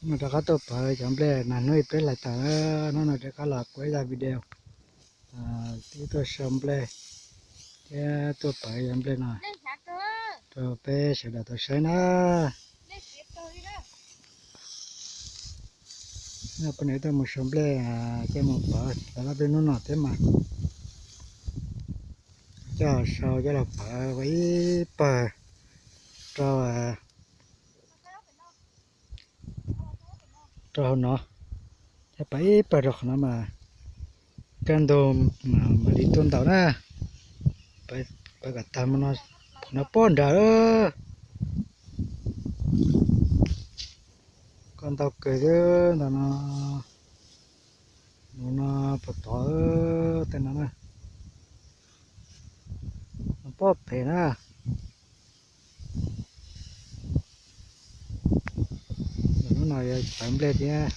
Mus rov qab tuaj pawv cov nplej nag hnub ib peb hlais tawm, hnub no rov qab los kuaj ib zaj video, twb tuaj sau nplej thiab tuaj pawv cov nplej no rau peb sawv daws tau saib na. Poj niam tuaj mus sau nplej, tuaj mus pawv los lab peb hnub no thiab mas, coj sau coj los pawv ua ib pawg rau rau hauv no, thiab pawv ib pawg rau qhov no mas kaj ntug mam li tuaj ntaus na. Pawv kom tag no pob nrad, koj ntau kawg xwb ntawm no, mus no puas tod tej no na, pob pem na. Hnub no yuav pawv nplej thiab,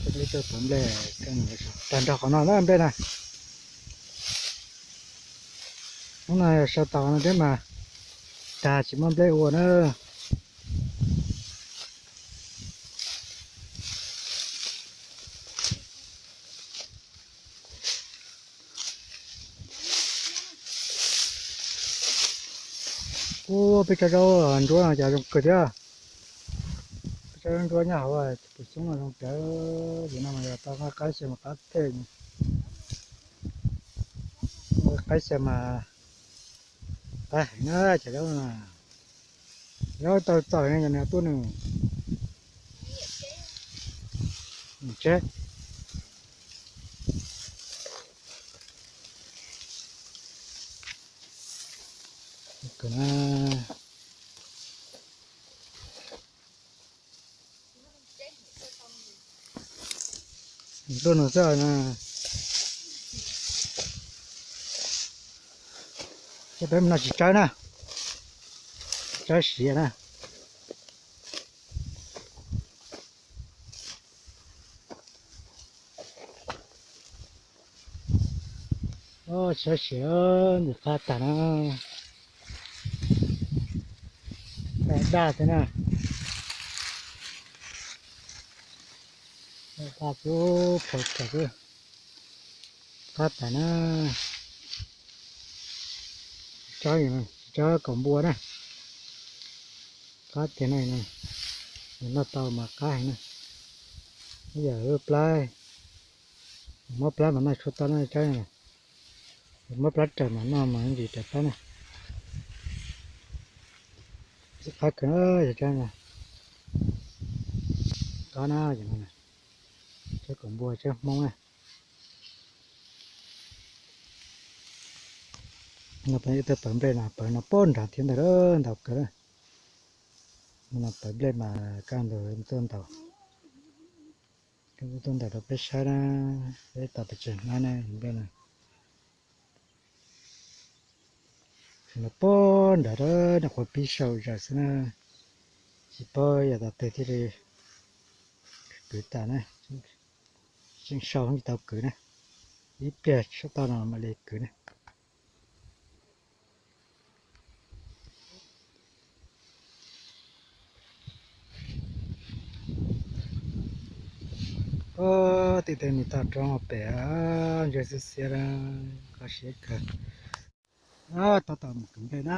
peb tuaj pawv nplej, tag nrho qhov no na nplej na. Hnub no yog sau tau no thiab mas tag tsis muaj nplej ua na. Ub, peb tsob zaub ntsuab no cas zoo kawg thiab. Peb tsob zaub ntsuab nyob hauv pus xyoob no zoo kawg. Yim no mas yog tau nqaij qaib xyaw mas qab teg, nqaij qaib xyaw mas qab heev na. Cov zaub no, zaub tau txaus ne, yog nws tuaj nws tseb. Ntuj no xwb na. Ces peb mus no tsis tsawb na, tsis tsawb siav na. Tsis tsawb siav, ntxim qab tag na. Daj daj thiab na. Daj daj xwb, phom kawg xwb. Qab tas na. Tsis tsawb, tsis tsawb kaum npua na. Qab tiag na. Nws noj tau mas qab heev na. Ib yam lub plab, muab plab mas noj tshuaj tau na tsawb na. Muab plab raws mas noj mas ntsis raws plab na. Qab kawg na, tsawb na. Qab na, tsawb kaum npua, tsawb Hmoob na. No peb tuaj pawv nplej no, pawv no pob nrad thiab ntag, ntau kawg. No pawv nplej mas kaj ntug tuaj ntaus, tuaj ntaus rau peb saib na, peb tau pes tsawg hnab na nplej no. No pob nrad rau nws qhuav pib sau zam xwb na, tsis paub yav tom twg thiaj li kwv tas na, tseem sau tsis tau kwv na, ib pliag sab toj no mam li kwv na. Ub, tim tej niam toj roob pem, ntshe xiab xiab, kho siab kawg. Tab tom mus kwv nplej na.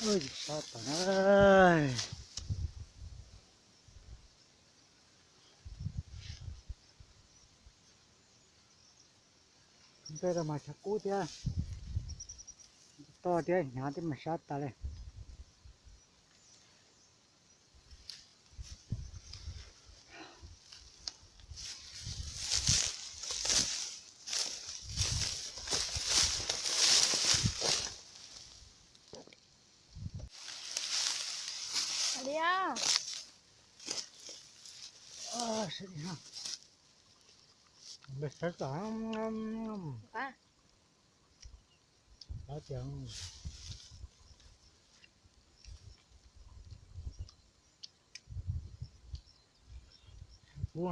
Sab tas na. Npej rau mas tshav kub thiab, toj thiab hnyav thiab mas sab tas li. Npej sab tas. Kub,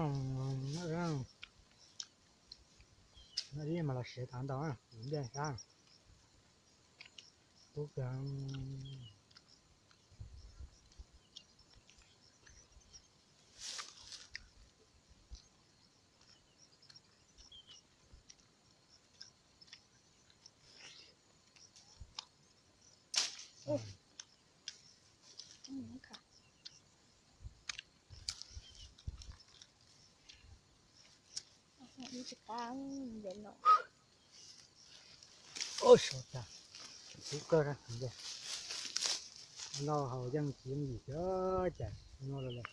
no dib mas los siav tas ntau, npej sab. Kub kawg. Ub, sab tas, kub kawg na. Noj haus yeej tsis yooj yim thiab cas noj los lawm.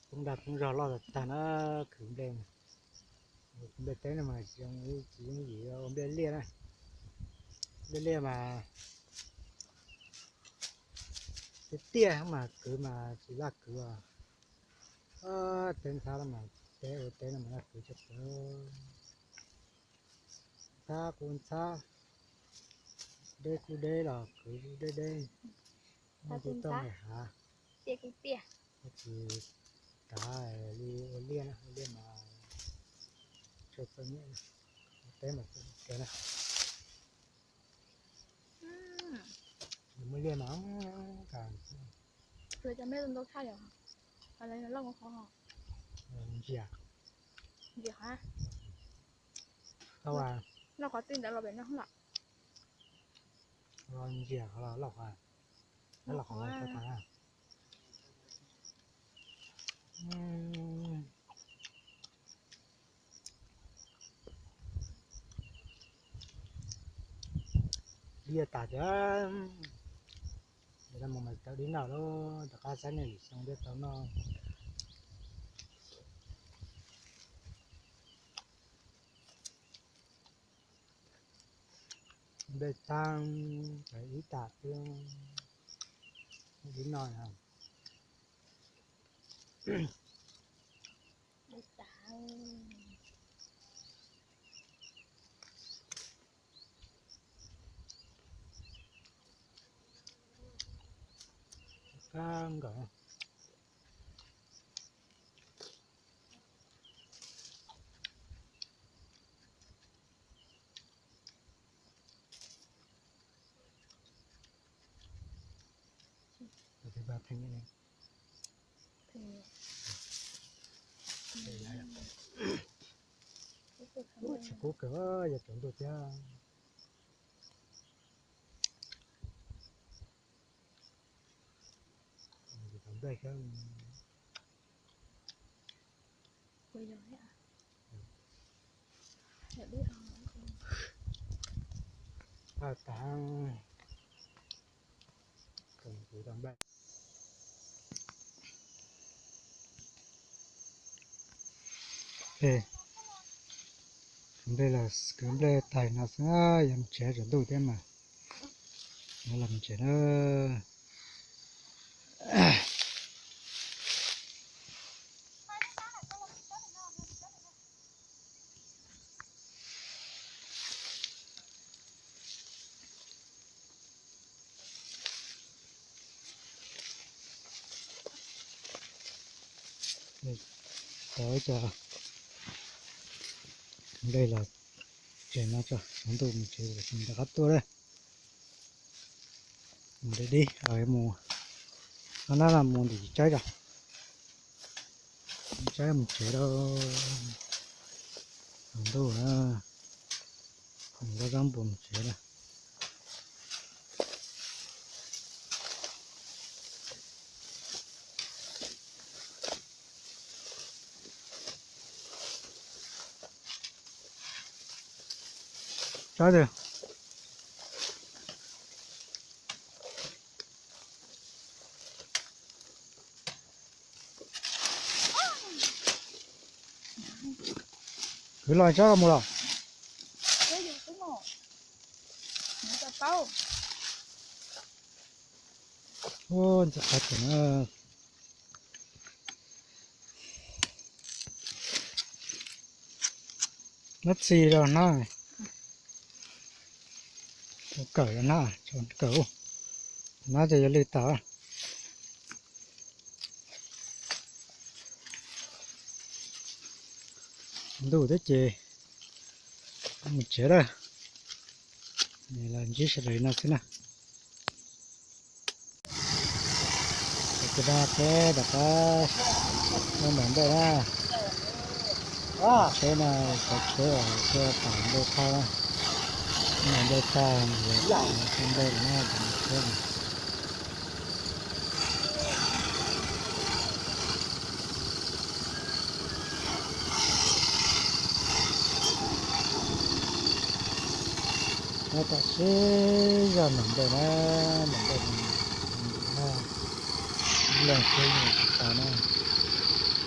Poob dag poob zog loj tag na, khwv nplej. Khwv nplej teb no mas tsis yooj yim, ua nplej liaj na. Nplej liaj mas tiaj tiaj mas khwv mas tsis laj khwv os. Teb ntxhab no mas teb ua teb no mas laj khwv tshaj plaws. Ntxhab kuj ntxhab, deb kuj deb los khwv deb deb. Muaj tej toj hav, tiaj kuj tiaj. Tab sis kav li ua liaj na, ua liaj mas tsawg txom nyem, teb mas txom nyem kawg na. Muaj liaj mas, ntsia, noj qhov twg ntawd los pem no lawm. Los ntsia qhov los lauj qhov, los qhov los tau tas. Liaj tas tiag. Ces no mus mas tau dib noj lauj, rov qab saib nej lwm xyoo thiaj tau noj. Nplej tag, ib tas xwb, dib noj. Kab nkawd. Tsis kub kawg, yog tsaus ntuj thiab. Npej thiab. Paj tas, kuv tau npej. Nplej los kwv nplej tag no xwb, yog mus tsev tsaus ntuj thiab mas, no los mus tsev na. Tau ib co nplej los tsev no tso, tsaus ntuj mus tsev, rov qab tuaj lawm. Mus deb dib, mus, no na mus ntim tsaib tso. Tsaib mus tsev lauj. Tsaus ntuj na, mus zab npua mus tsev lawm. Tsob twg? Kwv los tsob mus los. Ntxim qab tseem. Nab txi los nab, kawm los nab, kawm, nab ces yog lwj tas. Ntuj thiab ces mus tsev lawm, los ntsib sawv daws no xwb na. Ces no peb rov qab muab npam nplej na. Tsheb no cov tsheb uas tuaj tom nplej thauj na, npam nplej tag los thauj nplej lawm na, cov tsheb no. Nyob tom sib zog npam nplej na, npam nplej na, leej xwb tsis tau na,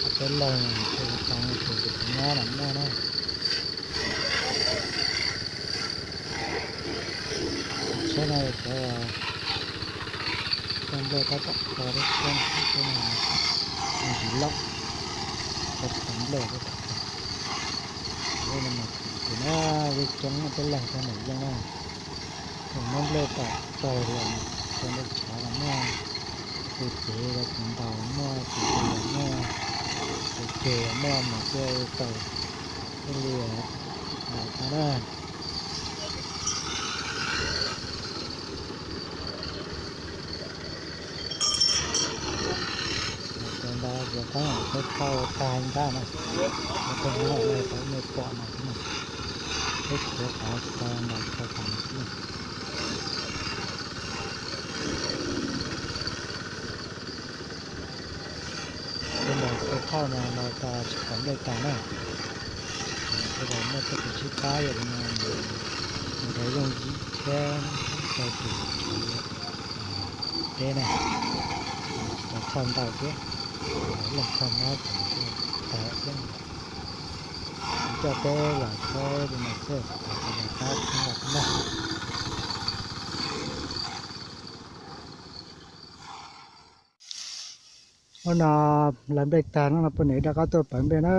ob peb leeg thiaj tau tus tus nyab los noj na. Tsheb no cov thauj nplej tab tom kho thiab, tsheb no ntsis loj, cov thauj nplej tab tom kho. Lub no mas txiv na, yeej coob, peb leeg tau npaum yeej na. Thaum muab nplej tom tag los, tau nplej tshav los muaj, tus cev los tus ntaus muaj, tus tus los muaj, tus ceg los muaj, mas thiaj tau ib li npaum no na. Cov ntawd cov thauj, peb thauj tag ntag na, cov thauj no tau nej pom no xwb na, peb tshuav qhov tsis tau ntaus thauj tas no xwb na. Tej ntaus thauj no ntaus tas tsis pom nplej tas na. Sawv daws muaj tej kev sib pab yog li no, sawv daws yooj yim thiab tau tus tswv teb na, tsis tau thauj ntau thiab, leej thauj nab ces tag thiab. Coj peb los saib li no xwb, sawv daws pab txhawb nqa thiab na. Hnub no lawv nplej tag, hnub no poj niam rov qab tuaj pawv nplej na.